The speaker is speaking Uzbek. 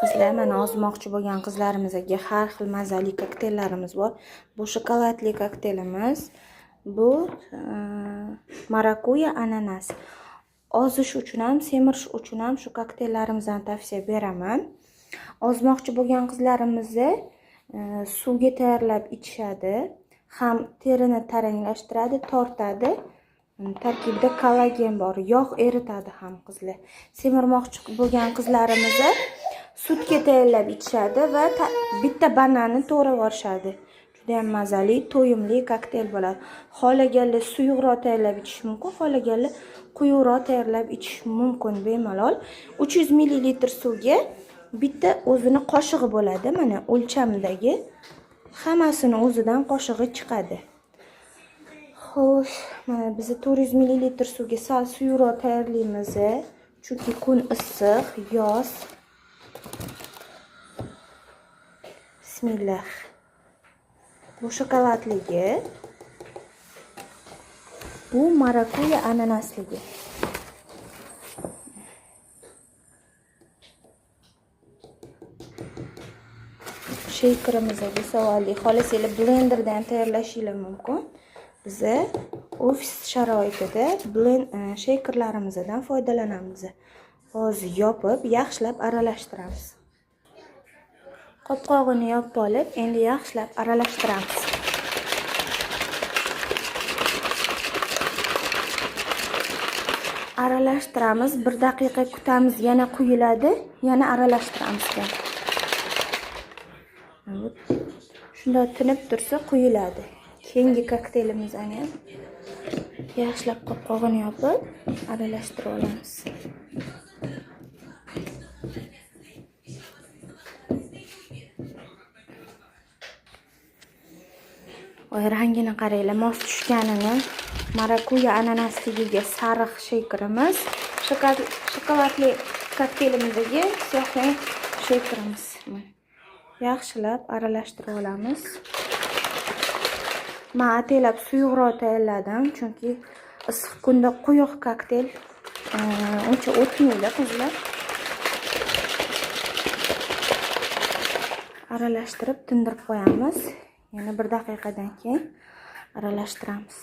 Qizlar, mana ozmoqchi bo'lgan qizlarimizga har xil mazali kokteyllarimiz bor. Bu shokoladli kokteylimiz. Bu marakuya ananas. Ozish uchun ham, semirish uchun ham shu kokteyllarimizni tavsiya beraman. Ozmoqchi bo'lgan qizlarimizni suvga tayyorlab ichishadi. Ham terini taranglashtiradi, tortadi. Tarkibida kollagen bor, yog' eritadi ham qizlar. Semirmoqchi bo'lgan qizlarimizni sutga tayyorlab ichishadi va bitta bananni to'g'rab yuborishadi. Juda ham mazali, to'yimli kokteyl bo'ladi. Xohlaganlar suyuqroq tayyorlab ichish mumkin, xohlaganlar quyuqroq tayyorlab ichish mumkin bemalol. 300 ml suvga bitta o'zini qoshig'i bo'ladi, mana o'lchamdagi hammasini o'zidan qoshig'i chiqadi. Xo'sh, mana biz 400 ml suvga sal suyuqroq tayyorlaymiz, chunki kun issiq, yoz. Bismillah. Bu shokoladligi, bu marakuya ananasligi. Sheykerimizga savolli. Xohlasanglar blenderda ham tayyorlashinglar mumkin. Biza ofis sharoitida sheykerlarimizdan foydalanamiz. Hozir yopib, yaxshilab aralashtiramiz. Qopqog'ini yopib olib, endi yaxshilab aralashtiramiz. Aralashtiramiz, 1 daqiqa kutamiz, yana quyiladi, yana aralashtiramiz. Shunday tinib tursa quyiladi. Keyingi kokteylimizni ham yaxshilab qopqog'ini yopib aralashtirib olamiz. Voy, rangini qaranglar, mos tushganini. Marakuya ananasligiga sariq sheykerimiz, shokoladli kokteylimizdagi siyoh sheykerimiz. Yaxshilab aralashtirib olamiz. Men ataylab suyuqroq tayyorladim, chunki issiq kunda quyuq kokteyl uncha o'tmaydi qizlar. Aralashtirib tindirib qo'yamiz. Yana 1 daqiqadan keyin aralashtiramiz.